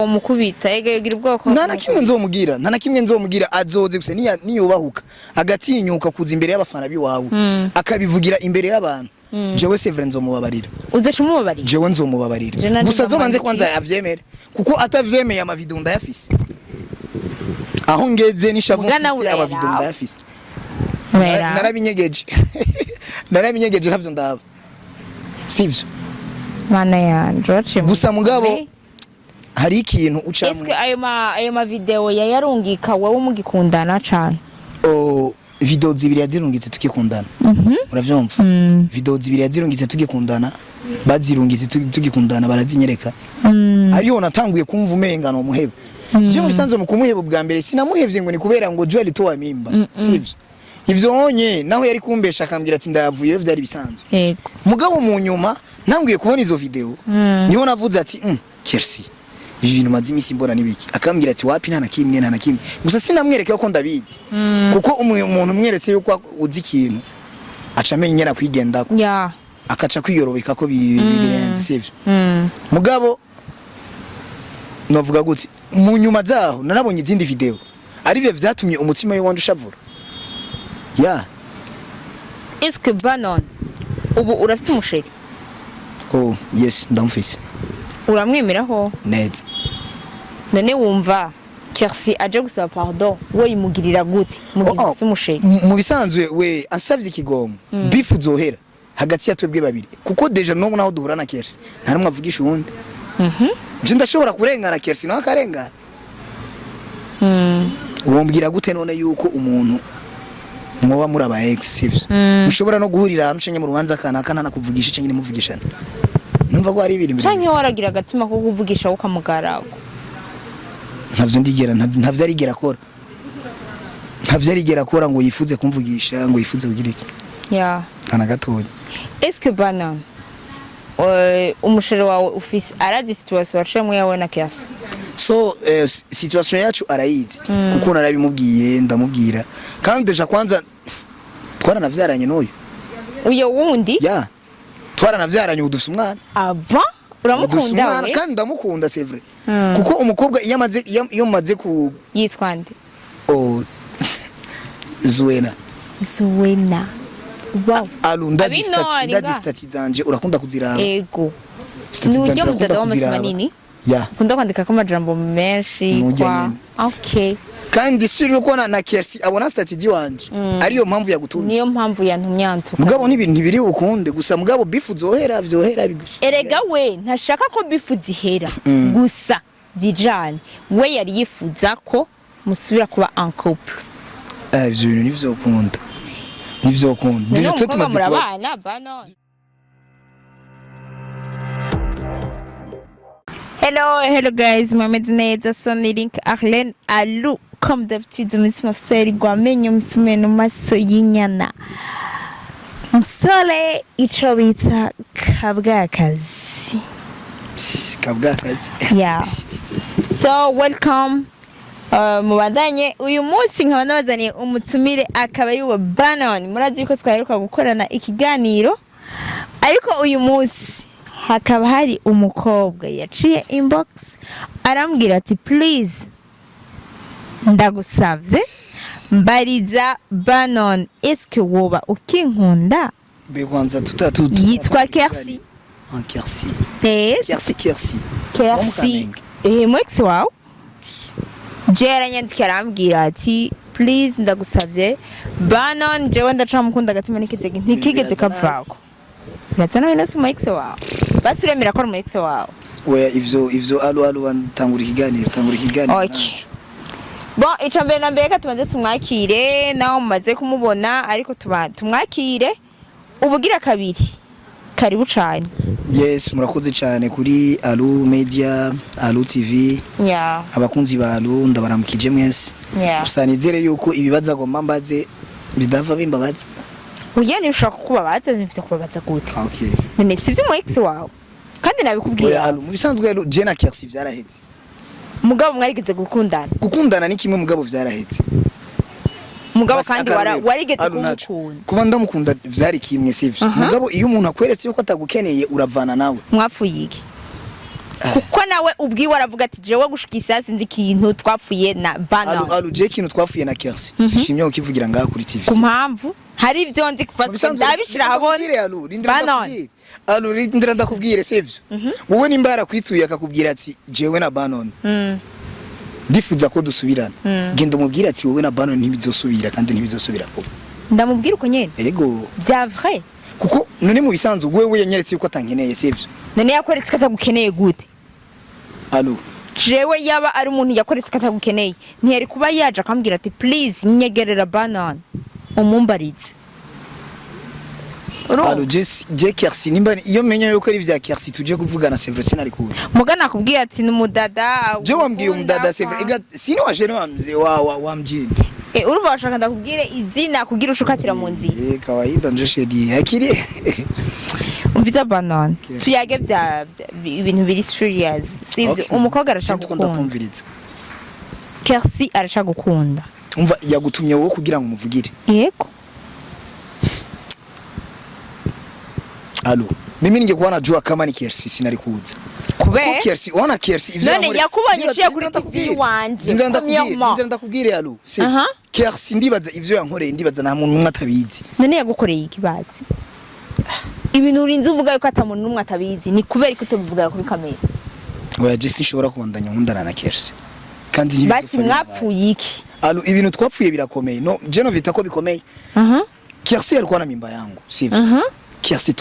Umukubita ega yogira ubwoko. Nta na kimwe nzomugira, nta na kimwe nzomugira. Azoze gusa niyubahuka agatinyuka kuza imbere y'abafana biwawe, akabivugira imbere y'abantu, jewe c'est vrai nzomubabarira. Uzeca umubabarira? Jewe nzomubabarira. Je nari Gusa azobanze ndamwandikiye. kwanza avyemere, kuko atavyemeye amavideo ndayafise aho ngeze n'ishavu Mugana mfise, amavideo urayaraba. ndayafise. Urayaraba. Narabinyegeje, narabinyegeje, ntavyo ndaba, sivyo? Mana yanje, waciye mu Gusa mugabo bikomeye. hari ikintu ucamwo. Eske ayo ma video yayarungika wowe mugikundana cane? Oh, video zibiri yazirungitse tukikundana, uravyumva? Video zibiri yazirungitse tugikundana, bazirungitse tugikundana, barazinyereka. Ariyo natanguye kumva umenga no muheba. Je mu bisanzwe mu kumuheba bwa mbere sinamuhevye ngo ni kubera ngo Joel alitoa mimba, sivyo? Ivyo onye naho yari kumbesha akambwira ati ndayavuye, vyari bisanzwe. Mugabo mu nyuma ntanguye kubona izo video, niho navuze ati Kersi, ibi bintu maze iminsi mbona nibiki?" Akambwira ati wapi, nta na kimwe, nta na kimwe. Gusa sinamwereka ko ndabizi, kuko umuntu umweretse yuko uzi ikintu aca amenya ingene akwigendako, akaca kwiyorobeka ko birenze, sivyo? Mugabo novuga gute, mu nyuma zaho narabonye izindi video, arivyo vyatumye umutima w'iwanje ushavura ya. Eske Banon ubu urafise umuchéri? Oh yes, ndamufise. Uramwemeraho? Neza. None wumva Kersi aje gusaba pardon, we imugirira gute mu gihe Oh. ufise umuchéri? Mu bisanzwe we ansavye ikigongo, beef zohera hagati ya twebwe babiri, kuko déjà n'ubu naho duhura na Kersi nta numwe avugisha uwundi. Je ndashobora kurengana, Kersi nawe akarengana. Wombwira gute none yuko umuntu mwoba muri aba ex, sivyo, mushobora no guhurira ahantu canke mu rubanza kanaka ntanakuvugisha canke ntimuvugishane? Numva ko hari ibintu birebire. Canke waragira agatima ko kuvugisha ukamugarago? Ntavyo ndigera, ntavyo arigera akora, ntavyo arigera akora ngo yifuze kumvugisha, ngo yifuze kugira iki. Nta na gatoya. Eske Banon, umuchéri wawe ufise arazi situation waciyemwo yawe na Kersi? So situation yacu arayizi, kuko narabimubwiye, ndamubwira. Kandi déjà kwanza twaranavyaranye n'uyu. Uyo wundi? Ya, twaranavyaranye, ubu dufise umwana. Ava Ubu dufise uramukunda? umwana. We? Kandi ndamukunda, c'est vrai, kuko umukobwa iyo amaze iyo mumaze ku Yitwa nde? Oh, Zuena. Zuena, wow. Alu ndazi Abino statut ari ndazi nga. statut zanje urakunda kuziraba. Ego. Statut Ni zanje urya urakunda mudada w'amaso kuziraba. manini Ya. ukunda kwandikako amajambo menshi? Nujya Kwa nyene. Okay. Kandi suri nuko na Kersi abona statut wanje, ariyo mpamvu yagutumye. Niyo mpamvu yantumye antuka. Mugabo n'ibintu ntibiri bukunde gusa, mugabo beef zohera, vyohera. Erega we ntashaka ko beef zihera, gusa zijane. We yari yifuza ko musubira kuba en couple. Ivyo bintu ntivyokunda, ntivyokunda. None Déjà twe umukobwa tumaze kuba murabana, Banon? Hello, hello guys, mwameze neza? So ni Link Arlene Alu, comme d'habitude, umunsi mafuseri gwamenye umusumeno maso y'inyana. Musore ico bita kabwakazi. Kabwakazi. Yeah. So welcome. Mubandanye uyu munsi nkaba nabazaniye umutumire, akaba ari we Banon. Murazi yuko twaheruka gukorana ikiganiro, ariko uyu munsi hakaba hari umukobwa yaciye inbox arambwira ati: "Please, ndagusavye, mbariza Banon, eske woba ukinkunda?" Mbe kwanza tuta Yitwa Kersi. Ah, Kersi. Eh. Kersi, Kersi. Kersi, mu ex wawe. Je yaranyandikiye arambwira ati: "Please, ndagusavye Banon, jewe ndacamukunda, agatima ntikigeze kavako." Biraza nawe nose umu ex wawe, basi uremera ko ari umu ex wawe? Oya, ivyo alu tangura ikiganiro, tangura ikiganiro. Okay. Bon, ico mbere na mbere reka tubanze tumwakire, naho mumaze kumubona, ariko tumwakire ubugira kabiri. Karibu cane. Yes, murakoze cyane kuri Alu Media, Alu TV. Abakunzi ba Alu ndabaramukije mwese. Gusa nizere yuko ibibazo agomba mbaze bidava bimbabaza. Uya niba ushaka kubabaza, nivyo kubabaza gute? Okay. None sivyo umu ex wawe kandi nabikubwiye? Oya Alu, mu bisanzwe Alu, je na Kersi vyaraheze. Mugabo mwarigeze gukundana. Gukundana ni kimwe, mugabo vyaraheze. Mugabo Basi kandi akarorero, warigeze Alu naco. kumukunda. Kuba ndamukunda vyari kimwe, sivyo? Mugabo iyo umuntu akweretse yuko atagukeneye, uravana nawe. Mwapfuye iki? Kuko nawe ubwiwe aravuga ati jewe gushika isaha sinzi ikintu twapfuye na Alu Banon. Alu, je ikintu twafuye na Kersi sishimye ukivugira ngaha kuri TV. Ku mpamvu hari ibyo nzi kuva Mu bisanzwe, ndabishira ahabona. ndakubwire, Alu, rindira. Banon. Ndakubwire, Alu, rindira ndakubwire, sivyo? Wowe nimba yarakwituye akakubwira ati jewe na Banon ndifuza ko dusubirana, genda umubwire ati wowe na Banon ntibizosubira kandi ntibizosubira kuba. Ndamubwira uko nyene? Ego. Bya vrai? Kuko none mu bisanzwe wewe yanyeretse yuko atankeneye, sivyo? None yakweretse ko atagukeneye gute? Alu. Jewe yaba ari umuntu yakoretse ko atagukeneye, ntiyari kuba yaje akambwira ati please nyegerera Banon umumbarize. Urumva? Alu, je Kersi nimba iyo menya yuko ari vya Kersi tuje kuvugana, c'est vrai, sinari kuza. Muga nakubwiye ati ni umudada. Je wambwiye umudada, c'est vrai. Ukunda. Ega sini wa jene wamze wa wamjini. Urumva washaka ndakubwire izina kugira ushukatira mu nzira. Eh, kawaida nje shedi akiri. Umviza Banon. Okay. Tuyage bya ibintu biri serious, sivyo? Okay. Umukobwa arashaka Je ndikunda gukunda. kumviriza. Kersi arashaka gukunda. Umva, yagutumye wowe kugira ngo umuvugire? Yego. Alo, mimi ningekuwa najua kama ni Kersi sinari kuza. Kubera? Kuko Kersi, ona Kersi ivyo None yakubonye uciye kuri TV wanje, Ndinda ndakubwire, premièrement. ndinda ndakubwire, alo, si Aha. Kersi ndibaza ivyo yankoreye, ndibaza nta muntu umwe atabizi. None yagukoreye ikibazi? Ibintu urinze uvuga yuko ata muntu n'umwe atabizi, ni kubera ko utabivuga kuri kamera? Oya, je sinshobora kubandanya nkundana na Kersi. Kandi Basi ntibizopfa bibaye. mwapfuye iki? Alo, ibintu twapfuye birakomeye. No, je no vita ko bikomeye. Kersi alikuwa na mimba yangu, sivyo? Kersi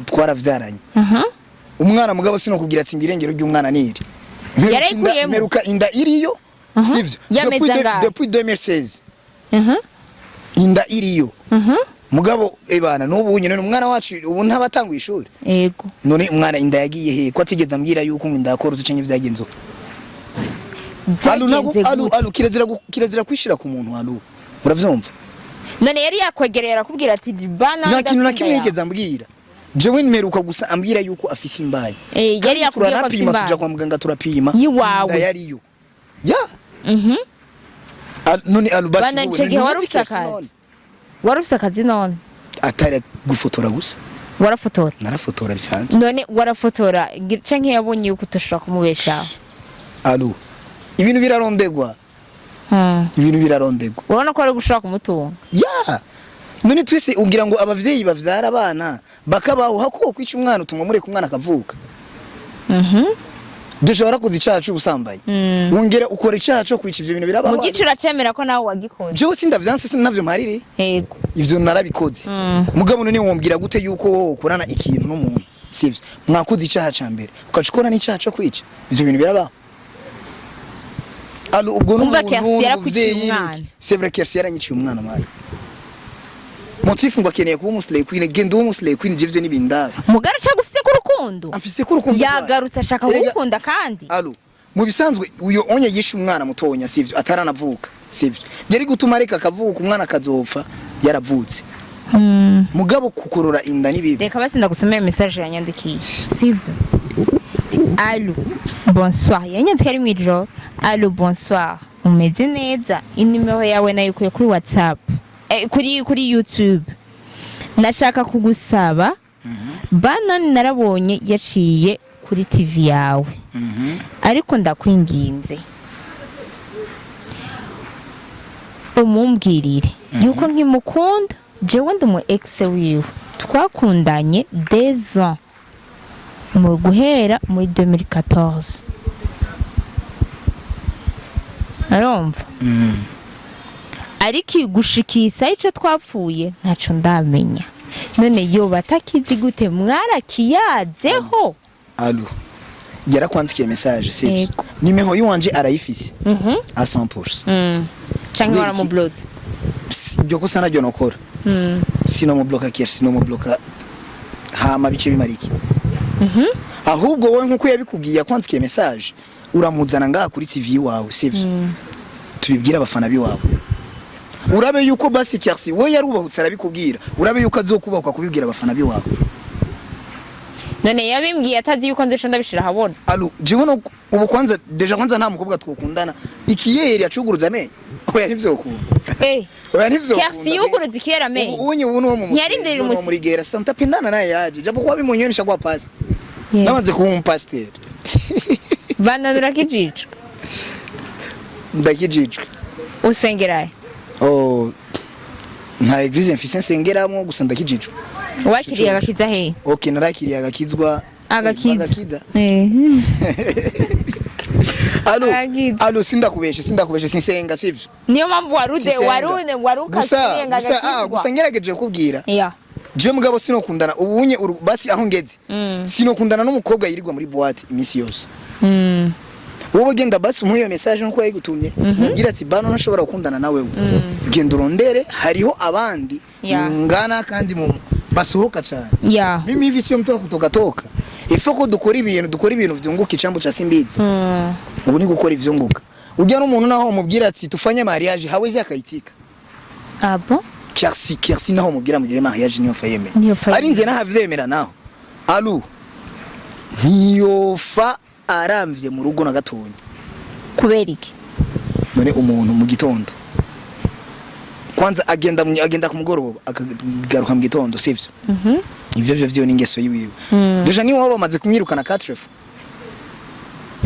twaravyaranye. Umwana mugabo sinokubwira ati mbirengero ry'umwana niri. Yarayikuyemo? Mperuka inda iriyo, sivyo? Y'amezi angahe? Depuis 2016. Inda iriyo. Mugabo ebana n'ubu nyine umwana wacu ubu ntabatanguye ishuri. Yego. None umwana inda yagiye he? Ko atigeze ambwira yuko ngo inda yakorotse canke vyagenze uko? Alu nago Byagenze alu gute? Alu, kirazira kirazira kwishira ku muntu, alu. Uravyumva? None yari yakwegereye arakubwira ati bana? Nta kintu na kimwe yigeze ambwira. Jewe mperuka gusa ambwira yuko afise imbaye. Eh, yari yakubwiye ko afise Turanapima, imbaye? tuja kwa muganga turapima. Yiwawe. Inda yariyo. Ya. None alu basi Bana wowe, ico gihe wari ntuzi ufise Kersi akazi? none? Wari ufise akazi none? Atari gufotora gusa. Warafotora? Narafotora bisanzwe. None warafotora canke yabonye yuko utoshobora kumubeshaho? Alu. Ibintu birarondegwa. Ibintu birarondegwa. Urabona ko wari gushobora kumutunga? Ya. None twese ugira ngo abavyeyi bavyara abana bakabaho hako kwica umwana utumwa mureka umwana akavuka. Dushobora kuza icaha c'ubusambanyi. Wongera ukora icaha co kwica, ivyo bintu birabaho. Mu gice uracemera ko nawe wagikoze? Jewe sindavyanse, sinavyo mparire. Yego. Ivyo narabikoze. Mugabo none wombwira gute yuko wowe ukorana ikintu n'umuntu, sivyo? Mwakoze icaha ca mbere ukaca ukora n'icaha co kwica, ivyo bintu birabaho. Alo, ubwo Umva, n'umuntu Kersi yarakwiciye n'umuvyeyi umwana. n'iki? C'est vrai, Kersi yaranyiciye umwana mwana. Motifu ngo akeneye kuba umuslay queen, genda ube umuslay queen, je ivyo n'ibindaba. Mugara ashaka ufise ku rukundo. Amfise ko urukundo. Yagarutse ashaka Erega- kugukunda kandi. Alo, mu bisanzwe uyo onye yishe umwana mutonya, sivyo? Ataranavuka, sivyo? Yari gutuma areka akavuka, umwana akazopfa yaravutse. Mugabo kukurura inda ni bibi. Reka basi ndagusomera message yanyandikiye, sivyo? Ati, allo bonsoir, yanyandikiye ari mw'ijoro: allo bonsoir, umeze neza? Inimero yawe nayikuye kuri WhatsApp, kuri YouTube. Nashaka kugusaba Banani, narabonye yaciye kuri TV yawe, ariko ndakwinginze umumbwirire yuko nkimukunda. Jewe ndi umu ex wiwe, twakundanye deux ans mu guhera muri 2014. Arumva, ariko gushikisa ico twapfuye ntaco ndamenya. None yoba atakizi gute? Mwarakiyazeho? Alo, yarakwandikiye message, sivyo? Yego. Nimero yiwanje arayifise à 100%. Canke Kubera iki? waramublotse? Ibyo kosa naryo nokora. Sinomubloka Kersi, sinomubloka hama bice bimariki. Ahubwo wowe nkuko yabikubwiye yakwandikiye message, uramuzana ngaha kuri TV iwawe, sivyo? Tubibwire abafana biwawe. Urabe yuko basi Kersi we yarubahutse arabikubwira, urabe yuko azokubakwa kubibwira abafana biwawe. None yabimbwiye atazi yuko nzisha ndabishira ahabona? Alo, jewe no ubu kwanza déjà kwanza nta mukobwa twokundana ikiyeri acuguruza amenyo. Oya, ntivyokunda. Oya, ntivyokunda. Kersi yuguruza ikiyeri amenyo? Ubu unye ubu nuwo mu Ntiyarindiriye muri gera santa pendana naye yaje japo kuba bimunyonyesha kwa pastor. Namaze kuba umupasiteri. Bananura kijijwe. Ndakijijwe. Usengerahe? Oh, nta église mfise nsengeramwo, gusa ndakijijwe. Wakiriye agakiza hehe? Okay, narakiriye agakizwa. Agakiza. Agakiza. Eh. Alo. Agakiza. Alo, sindakubeshe, sindakubeshe, sinsenga, sivyo? Niyo mpamvu warude Sinsenga. warude Gusa warukasiye ngo gusa agakizwa. Gusa ngerageje kukubwira, Yeah. je mugabo sinokundana ubunye basi aho ngeze, sinokundana n'umukobwa yirirwa muri boîte iminsi yose. Wowe genda basi umuhe iyo message nkuko yayigutumye, mubwira ati bano ntashobora gukundana nawe, genda urondere, hariho abandi mungana kandi mu basohoka cyane. Mimi hivi sio mtu wa kutoka toka, ifo ko dukora ibintu, dukora ibintu vyunguka, icambo cha simbizi. Ubu ni gukora ivyunguka. Ujya n'umuntu naho umubwira ati tufanye mariage, hawezi akaitika. Ah bon? Kersi, Kersi, naho umubwira mugire mariage, niyo fayemera. Niyo fayemera. Ari nze nahavyemera naho alu ntiyofa aramvye mu rugo na gatonya. Kubera iki? None umuntu mu gitondo kwanza agenda agenda ku mugoroba, akagaruka mu gitondo, sivyo? Mhm. Ivyo vyo ni ingeso yiwiwe. Déjà niwe waba bamaze kumwirukana 4 fois.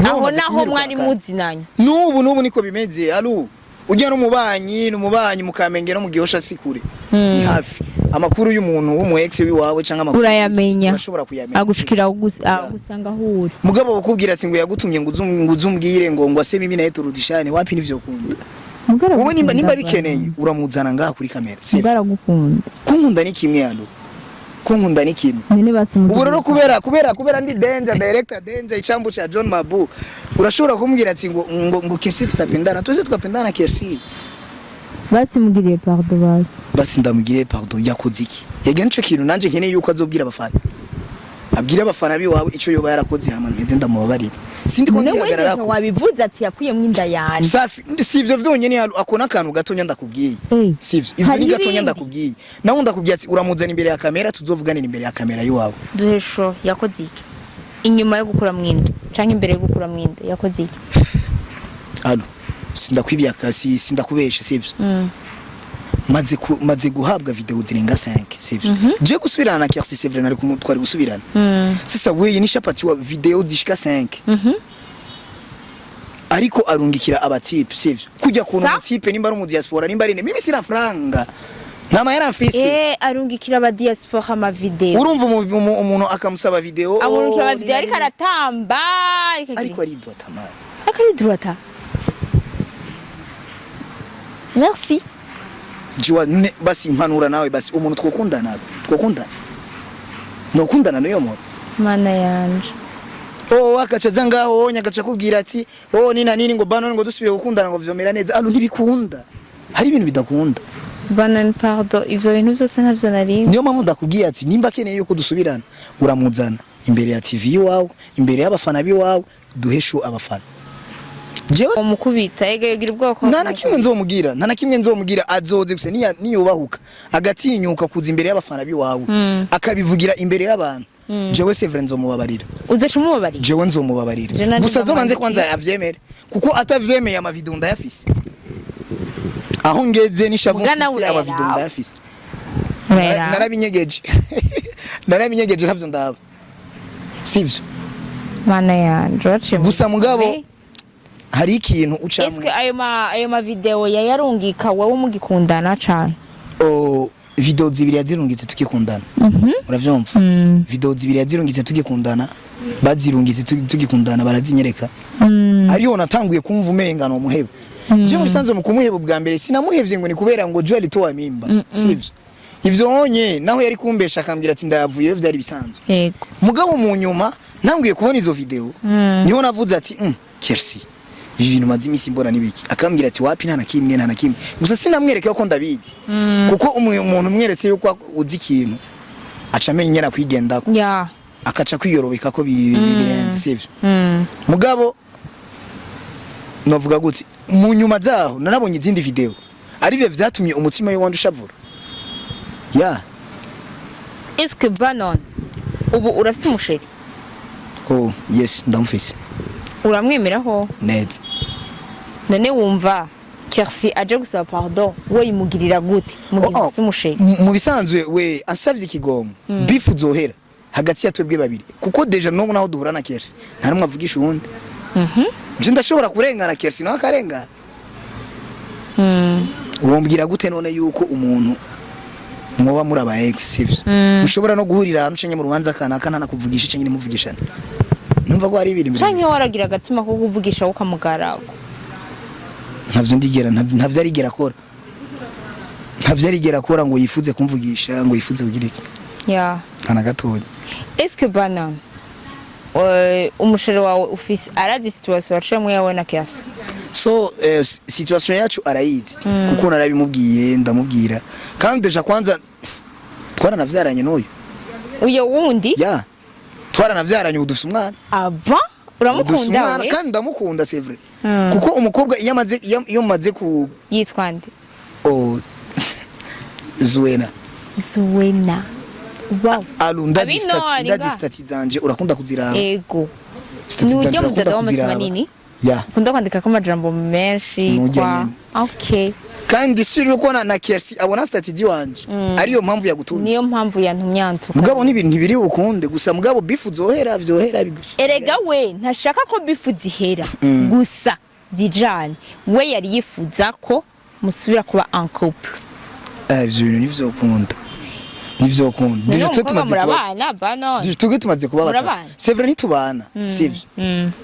Aho naho mwari muzinanye? N'ubu niko bimeze. Alu ujya n'umubanyi, n'umubanyi mu Kamenge no mu Gihosha, si kure, ni hafi. Amakuru y'umuntu w'umu ex wiwawe canke amakuru Urayamenya. urashobora kuyamenya. Agushikira agusanga aho uri. Mugabo bakubwira ati ngo yagutumye ngo uzumbwire ngo ase mimi naye turudishane, wapi, nivyo kunda. Wowe nimba bikeneye uramuzana ngaha kuri kamera, sivyo? Mugaragukunda. Kunkunda ni kimwe, alo, kunkunda ni kimwe. None basi Ubu rero kubera ndi danger director, danger icambu cha John Mabu, urashobora kumbwira ati ngo Kersi tutapendana, tuze tukapendana Kersi. Basi mugiriye pardon basi. Basi ndamugiriye pardon, yakoze iki? Yega nico kintu nanje nkeneye yuko azobwira abafana, abwira abafana biwawe ico yoba yarakoze, hama mpeze ndamubabarira. Sindi ko None ndihagarara wewe ko wabivuze ati yakuyemwo inda yanje. Safi, si ivyo vyonyene, ako n'akantu gatonya ndakubwiye. Sivyo ivyo, Hari ni gatonya. ibindi. Ndakubwiye nawe, ndakubwiye ati uramuzana imbere ya kamera, tuzovuganira imbere ya kamera yiwawe. Duhesho yakoze iki inyuma yo gukura mwinda canke imbere yo gukura mwinda, yakoze iki? Alo, sindakwibiye si sindakubesha, sivyo? Maze guhabwa video zirenga 5, sivyo? Je gusubirana na Kersi, c'est vrai, nari kumutwara gusubirana. Sasa weye nishapatiwa video zishika 5, ariko arungikira abatipe, sivyo? Kujya kuntu umutipe nimba ari mu diaspora, nimba ari mimi sina franga, nta mahera mfise. Eh, arungikira aba diaspora ama video. Urumva umuntu akamusaba video. Amurungikira ama video ariko aratamba, ariko ariko aridwata mani. Ariko aridurata. Merci. Jiwa ne, basi impanura nawe, basi umuntu twokundana, twokundana, nokundana n'uyo muntu? Mana yanje. Oh, akaca aza ngaho onye agaca akubwira ati oh nina nini, ngo bano ngo dusubiye gukundana ngo vyomera neza. Alo, ntibikunda, hari ibintu bidakunda. Banan, pardon, ivyo bintu vyose ntavyo nari. Niyo mpamvu ndakubwiye ati nimba akeneye yuko dusubirana, uramuzana imbere ya TV iwawe, imbere y'abafana b'iwawe, duhe show abafana. Jewe Umukubita ega yogira ubwoko. Nta na kimwe nzomubwira, nta na kimwe nzomubwira. Azoze gusa niyubahuka agatinyuka kuza imbere y'abafana b'iwawe, akabivugira imbere y'abantu, jewe c'est vrai nzomubabarira. Uzaca umubabarira? Jewe nzomubabarira. Je nari Gusa azobanze ndamwandikiye. kwanza avyemere, kuko atavyemeye amavideo ndayafise. Aho ngeze n'ishavu Mugana mfise, urayaraba. amavideo ndayafise. Urayaraba. Narabinyegeje, narabinyegeje, ntavyo ndaba, sivyo? Mana yanje, waciye mu Gusa mugabo hari ikintu ucamwo. Eske ayo ma video yayarungika wowe mugikundana cane? Oh, video zibiri yazirungitse tukikundana. Uravyumva? Video zibiri yazirungitse tugikundana, bazirungitse tugikundana, barazinyereka. Ariho natanguye kumva umenga no muheba. Je mu bisanzwe mu kumuheba bwa mbere sinamuhevye ngo ni kubera ngo Joel alitoa mimba, sivyo? Ivyo onye naho yari kumbesha akambwira ati ndayavuye, vyari bisanzwe. Mugabo mu nyuma ntanguye kubona izo video, niho navuze ati Kersi, ibi bintu maze iminsi mbona nibiki? Akambwira ati wapi, nta na kimwe, nta na kimwe. Gusa sinamwereka ko ndabizi, kuko umuntu umweretse yuko uzi ikintu aca amenya ingene akwigendako, akaca kwiyorobeka ko birenze, sivyo? Mugabo novuga gute, mu nyuma zaho narabonye izindi video, arivyo vyatumye umutima w'iwanje ushavura ya. Eske Banon ubu urafise umuchéri? Oh yes, ndamufise. Uramwemeraho? Neza. None wumva Kersi aje gusaba pardon, we imugirira gute mu gihe Oh, oh. ufise umuchéri? Mu bisanzwe we ansavye ikigongo, bifu zohera. Hagati ya twebwe babiri, kuko déjà n'ubu naho duhura na Kersi, nta numwe avugisha uwundi. Je ndashobora kurengana, Kersi nawe akarengana. Wombwira gute none yuko umuntu mwoba muri aba ex, sivyo, mushobora no guhurira ahantu canke mu rubanza kanaka, ntanakuvugisha canke ntimuvugishane? Numva ko hari ibintu Canke waragira agatima ko kuvugisha ukamugarago? Ntavyo ndigera, ntavyo arigera akora, ntavyo arigera akora ngo yifuze kumvugisha, ngo yifuze kugira iki. Nta na gatoya. Est-ce bana umu chéri wawe ufise arazi situation waciyemwo yawe na Kersi? So situation yacu arayizi, kuko narabimubwiye, ndamubwira. Kandi déjà kwanza twaranavyaranye n'uyu. Uyo wundi? Ya, twaranavyaranye, ubu dufise umwana. Ava. Ubu dufise Uramukunda? umwana. We? Kandi ndamukunda, c'est vrai, kuko umukobwa iyo amaze, iyo mumaze ku Yitwa nde? Oh, Zuena. Zuena, wow. Alu, ndazi Abino statut ari ndazi nga. statut zanje urakunda kuziraba. Ego. Statut Ni zanje urya urakunda mudada w'amasi kuziraba. manini? Ya. Ukunda kwandikako amajambo menshi? Nujya Kwa nyene. Okay. Kandi suri ko na Kersi abona statut ziwanje, ariyo mpamvu yagutumye. Niyo mpamvu yantumye antuka. Mugabo n'ibintu ntibiri bukunde gusa, mugabo beef zohera, vyohera. Erega we ntashaka ko beef zihera gusa zijane, we yari yifuza ko musubira kuba en couple. Ivyo bintu ntivyokunda, ntivyokunda. None Déjà twe umukobwa tumaze kuba murabana bano? Déjà twebwe tumaze kuba batatu. Murabana? C'est vrai, ntitubana, sivyo,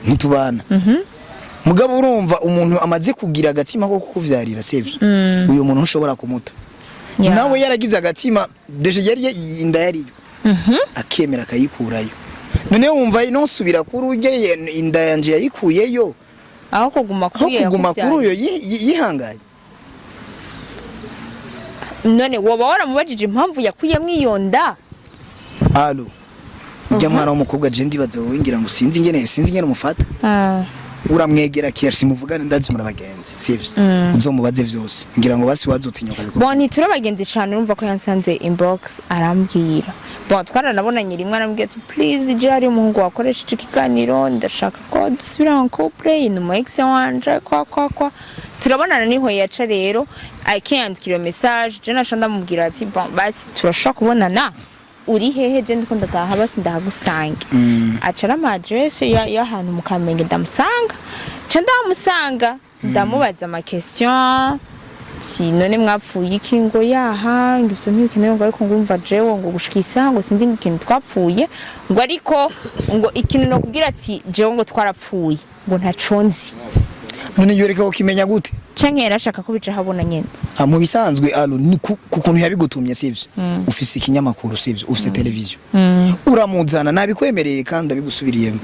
ntitubana. Mugabo urumva umuntu amaze kugira agatima ko kukuvyarira, sivyo, uyu muntu ntushobora kumuta. Nawe yaragize agatima, déjà yari inda yariyo, akemera akayikurayo. Noneho wumva nosubira kuri urya inda yanje yayikuyeyo aho kuguma aho kuri iyo kuguma kuri yakuvyariye. uyo yihanganye. None woba waramubajije impamvu yakuyemwo iyo nda? Allo, ujya mwana w'umukobwa, je ndibaza wowe, ngira ngo sinzi ingene umufata. Uramwegera Kersi muvugane, ndazi muri abagenzi, sivyo? Uzomubaze vyose, ngira ngo basi wazotinyuka bikora. Bon, ntituri abagenzi cane. Urumva ko yansanze inbox arambwira. Bon, twaranabonanye rimwe, arambwira ati: "Please, je hari umuhungu wakoresheje ikiganiro, ndashaka ko dusubira en couple, ni umu ex wanje." Kwa turabonana niho yaca rero akiyandikira iyo message. Je naca ndamubwira ati: "Bon, basi turashobora kubonana, uri hehe? Je ndiko ndataha, basi ndahagusange." Aca arampa adresse y'ahantu mu Kamenge, ndamusanga, ca ndamusanga, ndamubaza ama question si: "None mwapfuye iki?" Ngo yaha, ngo ivyo ntibikenewe, ngo ariko ngumva jewe ngo gushika isaha ngo sinzi ngo ikintu twapfuye, ngo ariko ngo ikintu nokubwira ati jewe ngo twarapfuye, ngo ntaco nzi. None yoreka ukimenya gute? Canke yarashaka ko bica habona nyene. Ah, mu bisanzwe alo ni ku kuntu yabigutumye, sivyo, ufise ikinyamakuru, sivyo, ufise televiziyo, uramuzana, nabikwemereye kandi abigusubiriyemo.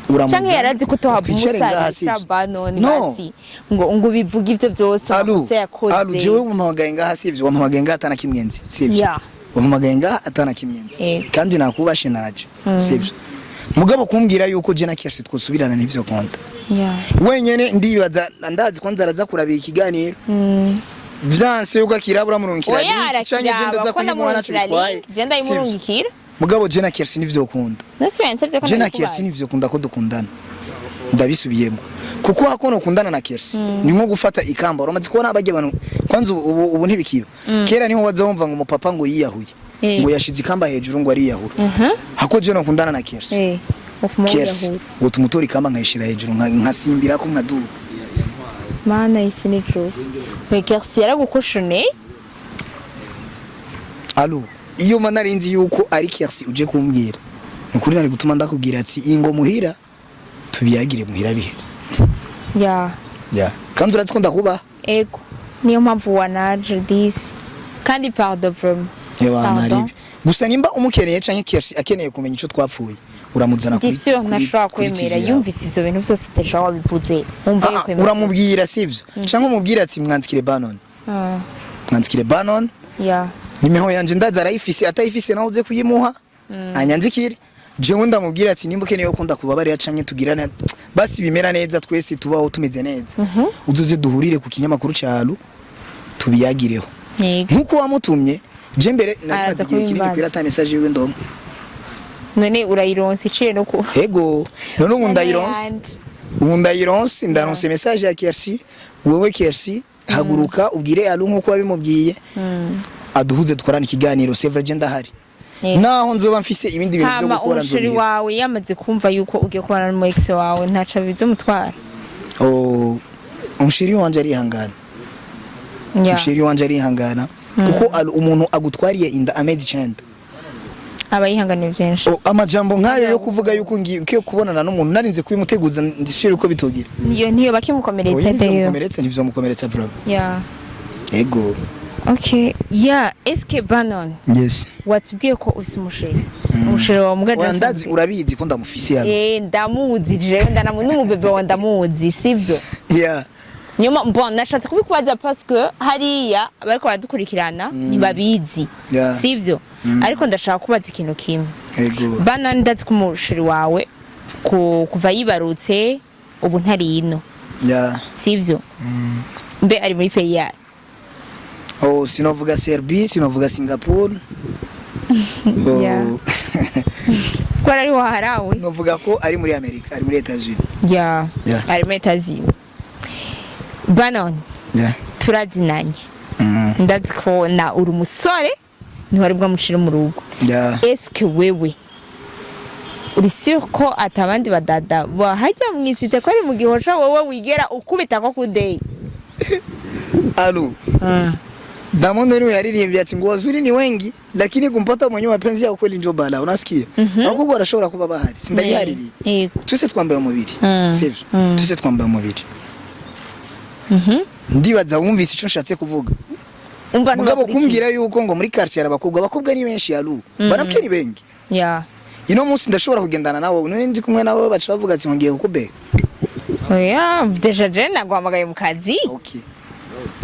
Uramuzana, Canke yarazi ko tohava twicare ngaha, umusarisha sivyo? banoni. No. Basi ngo bivuge ivyo vyose Alu, amakosa yakoze. Alu, jewe wampamagaye ngaha, sivyo, wampamagaye ngaha atana kimwe nzi, sivyo? Wampamagaye ngaha atana kimwe nzi. Yego. Kandi nakubashe naje, sivyo? Mugabo kumbwira yuko je na Kersi twosubirana, nivyo konta. Wenyene ndibaza, ndazi kwanza araza kurabira ikiganiro. Vyanse yuko akirabura murungikira Oya, link canke je ndaza arakiraba ko kuyimuha, naco ndamurungikira bitwaye. link, je ndayimurungikira. Mugabo je na Kersi nivyo kunda. Nasi yansavye ko Je na ndabikubaza. Kersi nivyo kunda ko dukundana, ndabisubiyemo, kuko hakono ukundana na Kersi ni nko gufata ikamba. Uramaze kubona abajya abantu kwanza ubu ntibikiba, kera niho waza wumva ngo umupapa ngo yiyahuye, ngo yashize ikamba hejuru ngo ariyahura. Hako je nokundana na Kersi, Ufuma Kersi wiyahura. ngo tumutora ikamba nkayishira hejuru, nkasimbira ko nkaduga. Mana y'isi n'ijuru, mais Kersi yaragukoshoneye. Allo, iyo mba narinzi yuko ari Kersi uje kumbwira, nukuri nari gutuma ndakubwira ati ingo muhira tubiyagire muhira bihere. Ya, kandi urazi ko ndakubaha. Ego, niyo mpamvu wanaje disi, kandi pardon vraiment. Yewe. Pardon. Naribi gusa nimba umukeneye canke Kersi akeneye kumenya ico twapfuye, uramuzana kuri Disi yo ntashobora kuri kwemera TV yawe. Yumvise ivyo bintu vyose déjà wabivuze, wumva Ah, ah, yokwemera? Uramubwira, sivyo, canke umubwira ati mwanzikire Banon, mwanzikire Banon. Nimero yanje ndaza arayifise, atayifise nawe uze kuyimuha anyanzikire. Jewe ndamubwira ati nimba ukeneye ko ndakubabarira canke tugirana basi bimera neza, twese tubaho tumeze neza, uzuze duhurire ku kinyamakuru ca Alu tubiyagireho. Nkuko wamutumye, je mbere nari Araza maze igihe kinini kubimbaza. kwira ata message yiwe ndonka. None urayironse iciye no ku Ego, none ubu ndayironse. Yanje. Ubu ndayironse, ndaronse message ya Kersi. Wewe Kersi, haguruka ubwire Alu nkuko wabimubwiye, aduhuze dukorane ikiganiro. C'est vrai, je ndahari. Naho nzoba mfise ibindi bintu byo Hama gukora, umuchéri nzobiheba. wawe yamaze kumva yuko ugiye kubana n'umu ex wawe, ntaco bizomutwara? Oh, umuchéri wanje arihangana. Umuchéri wanje arihangana kuko umuntu agutwariye inda amezi 9, Aba yihanganiye byinshi. Oh, amajambo nk'ayo yo kuvuga yuko ngiye kubonana n'umuntu narinze kubimuteguza, ndisubire uko bitogira. Niyo niyo bakimukomeretsa Oya, deyo. ntivyomukomeretsa, ntivyomukomeretsa vraiment. Ego. Okay, yeah, eske Banon, Yes. watubwiye ko ufise umuchéri, umuchéri wawe mugaje? Oya, ndazi urabizi ko ndamufise yalo. Eh, ndamuzi jewe, ndanamu n'umubebe wawe ndamuzi, sivyo? Yeah. Nyuma bon, nashatse kubikubaza parce que hariya abariko baradukurikirana ntibabizi, sivyo? Ariko ndashaka kubaza ikintu kimwe. Ego. Bana, ndazi ko umuchéri wawe kuva yibarutse ubu ntari ino, sivyo? Mbe ari muri pays yayo? Oh, sinovuga Serbie, sinovuga Singapore. Oh. Ko ari waharawe? Novuga ko ari muri Amerika, ari muri Etats-Unis. Yeah. Ari muri Etats-Unis. Banon, turazinanye. Ndazi ko na uri umusore ntiwari bwamushire mu rugo. Eske wewe uri sûr ko atabandi badada bahajya mw'isite, ko ari mu gihosha, wowe wigera ukubita ko kudeyi? Alu. Diamond niwe yaririmbye ati ngo wazuri ni wengi lakini kumpata mwenye mapenzi ya kweli ndio bala, unasikia? Ahubwo barashobora kuba bahari, sindabihaririye. Twese twambaye umubiri, sivyo? Twese twambaye umubiri. Ndibaza wumvise icyo nshatse kuvuga. Umva, Mugabo ntibakurikiye. kumbwira yuko ngo muri quartier abakobwa, abakobwa ni benshi yalu, barabwira ni bengi. Ino munsi ndashobora kugendana nawe, none ndi kumwe nawe baca bavuga ati ngo ngiye kukubeka? Oya, déjà je naguhamagaye mu kazi. Okay,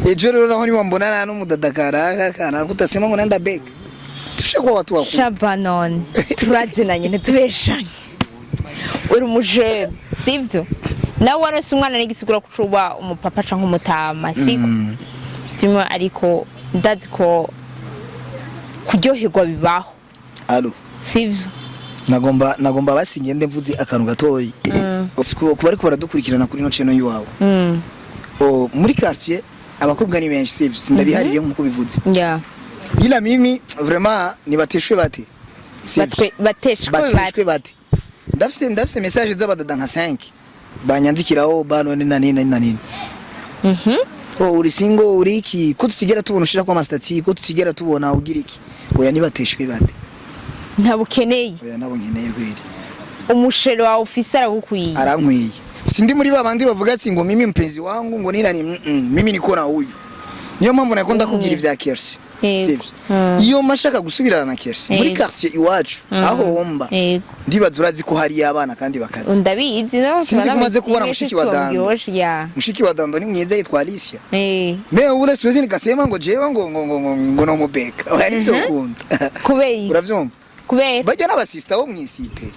ejo rero naho niwambonana n'umudada karaka kana kutasema ngo nenda beka, tushakuwa watu wakubwa. Shabanon, turazinanye, ntitubeshanye, uri umujene, sivyo? Nawe warose umwana n'igisigura ko uba umupapa canke umutama, siko tumwe? Ariko ndazi ko kuryoherwa bibaho. Alo. Sivyo? Nagomba basi ngende mvuze akantu gatoyi kuba bariko baradukurikirana kuri no channel yiwawe. O, muri quartier abakobwa ni benshi, sivyo? Sindabihaririye nkuko bivuze. Ila mimi vraiment nibateshwe bate, sivyo? Bateshwe Bateshwe bate. Bate. Ndafise message z'abadada nka 5 banyandikiraho bano ni na nini na nini. Oh, uri single, uri iki, ko tutigera tubona ushira kwa ama-statut, ko tutigera tubona ugira iki? Oya, nibateshwe bate. Ntabukeneye. Oya, nabo nkeneye kweli. Umuchéri wawe ufise aragukwiye. Arankwiye. Sindi muri babandi bavuga ati ngo mimi mpenzi wangu ngo nina ni mimi niko na huyu. Niyo mpamvu nakunda kugira ivya Kersi, Yego. sivyo? Iyo mashaka gusubirana na Kersi muri quartier iwacu aho homba, ndibaza urazi ko hari abana kandi bakazi. Ndabizi no. Sinzi ko umaze kubona mushiki wa Dando. Ya. Mushiki wa Dando ni mwiza, yitwa Alicia. Me ule siwezi nikasema ngo jewe ngo no mubeka. Oya, nivyo ukunda. Kubera? Uravyumva? Kubera? Bajya n'abasista bo mw'isite.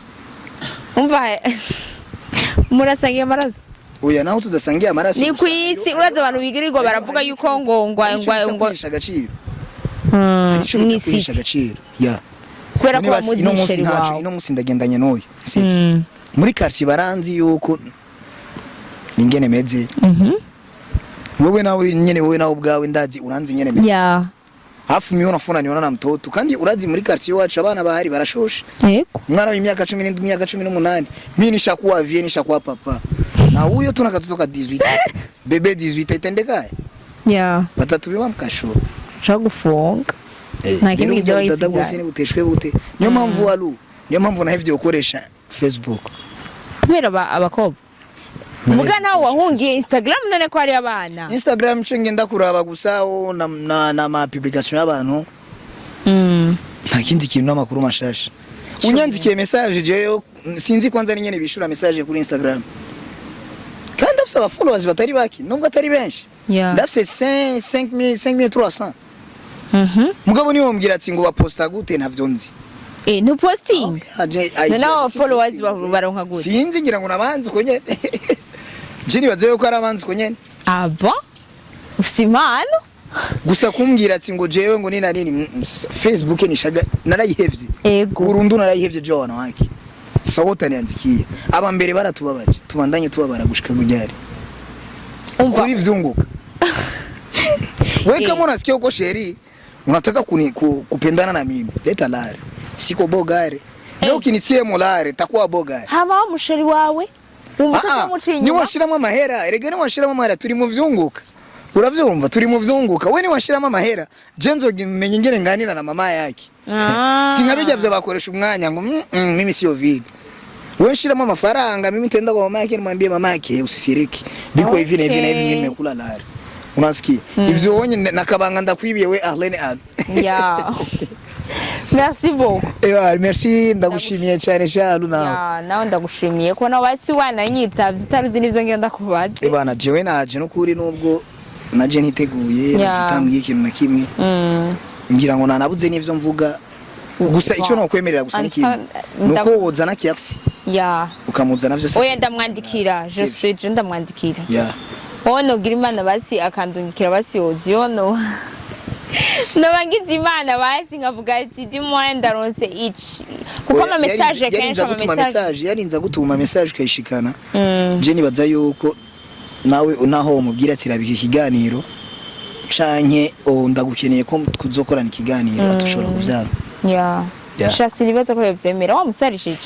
Umva, murasangiye amaraso. Oya, naho tudasangiye amaraso. Ni ku isi, uraza abantu bigirirwa baravuga yuko ngo ngo agaciro. Hari ico bita mw'isite. kwihesha agaciro. Ya. Kubera ko None basi, bamuzi ino munsi chéri ntaco, wawe. ino munsi ndagendanye n'uyu. Sivyo? Muri quartier baranzi yuko ingene meze. Wewe nawe nyene, wewe nawe ubwawe ndazi uranzi nyene meze. Hafu mimi unafuna niona na mtoto kandi urazi muri quartier iwacu abana bahari barashoshe. Umwana w'imyaka 17, imyaka 18, mimi nishakuwa vie, nishakuwa papa, na huyo tuna katoto ka 18, bébé 18 itendekaye. Batatu biba mukasho. Ushobora gufunga. Nta kindi Rero kizoba burya budada gisigaye. bwose ni buteshwe bute. Niyo mpamvu walu, niyo mpamvu nahevye gukoresha Facebook. Kubera abakobwa muga nawe wahungiye Instagram, none ko hari abana. Instagram cyo ngenda kuraba gusa o na ma publication y'abantu. Nta kindi kintu n'amakuru mashasha. Unyandikiye message jeyo sinzi kwanza ni nyene bishura message kuri Instagram, kandi ndafise aba followers batari baki nubwo atari benshi. Ndafise 5 5000, 5300. Mugabo niwo mbwira ati ngo baposta gute, ntavyo nzi. Eh, ntuposting? None abo followers baronka gute? Sinzi, ngira ngo nabanzi uko nyene. Je nibaze yuko ari abanzi uko nyene. Aba ufise impano. Gusa kumbwira ati ngo jewe ngo nina nini, Facebook nishaga narayihevye. Burundu narayihevye je wanawake. Sawa, utaniandikiye. Aba mbere baratubabaje, tubandanye tubabara gushika kujyari? Umva. Kuri vyunguka wewe, kama unasikia uko chéri unataka kupendana na mimi, leta lari. Siko bogare. Leo ukinitie molare takuwa bogare. Hama wa muchéri wawe wumva utamuciye inyuma? Niwashiramo amahera, erega niwashiramo amahera turi mu vyunguka. Uravyumva, turi mu vyunguka. We niwashiramo amahera, je nzomenya ingene nganira na mama yake. Sinabijya vyo bakoresha umwanya ngo mimi sio vile. Wewe shiramo amafaranga, mimi nitaenda kwa mama yake nimwambie mama yake usisiriki. Biko hivi na hivi na hivi, mimi nimekula lari. Unasikia? Ivyo wonye nakabanga ndakwibiye we Arlene Al. Ya, merci beaucoup. Ewa, merci, ndagushimiye cyane shalu nawe. Ya, nawe ndagushimiye ko nawe basi wananyitavye utaruzi n'ivyo ngenda kubaza. Ebana, jewe naje nukuri, nubwo naje ntiteguye, natutambwiye ikintu na kimwe. Ngira ngo nanabuze n'ivyo mvuga. Gusa icyo nokwemerera gusa ni kimwe. Nuko wozana Kersi ukamuzana vyose. Oya, ndamwandikira, je Sivyo. suis je ndamwandikira. Wowe nogira Imana basi akandungikira basi audio, no noba ngize Imana basi nkavuga ati dis-moi ndaronse iki, kuko ama message kenshi, ama gutuma message message yarinza gutuma message ukayishikana. Je nibaza yuko nawe naho umubwira ati rabika ikiganiro canke oh, ndagukeneye ko tuzokorana ikiganiro, atushobora kuvyanga. Sha, sinibaza ko yavyemera wa musarishije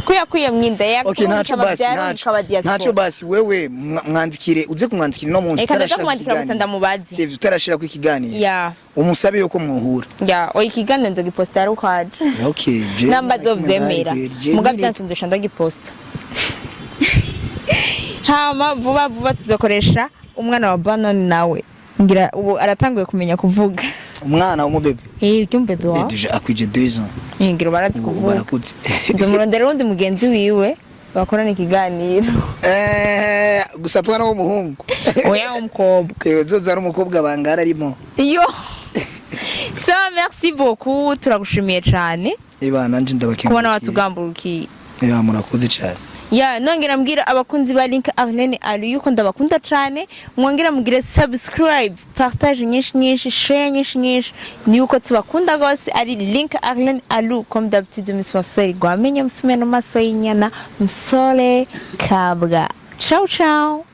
ko yakwiye mwinda. Okay, ntaco basi, ntaco ntaco basi, wewe mwandikire, uze kumwandikira no munsi. Eka, ndaza utarashira ku kumwandikira gusa kiganiro. ndamubaze. Sivyo, utarashira ku ikiganiro. Umusabe yuko muhura. Ya, oya, ikiganiro nzogiposta ari uko aje. Okay, je Namba azovyemera je muga vyanse nzosha ndagiposta. Hama vuba vuba tuzokoresha umwana wa Banon, nawe ngira ubu aratanguye kumenya kuvuga. Umwana w'umubebe? Eh, ury'umubebe wawe. Déjà akwije 2 ans. Eh, ngira barazi Ubu kuvuga. barakuze. Nzomurondera uwundi mugenzi wiwe bakorana ikiganiro. Eh, gusa mwana w'umuhungu. Oya, umukobwa. Eh, zoza ari umukobwa bangara arimo. Iyo so merci beaucoup, turagushimiye cyane Eba, nanje ndabakengurukiye. kubona watugamburukiye. Eba, murakoze cyane. Ya, nongera mbwira abakunzi ba Link Arlene Ali yuko ndabakunda cyane. Mwongera mugire subscribe, partage nyinshi nyinshi, share nyinshi nyinshi, ni yuko tubakunda gose. Ari Link Arlene Alu, comme d'habitude, Miss Wafseri gwamenye msumeno maso y'inyana msole kabwa. Ciao ciao.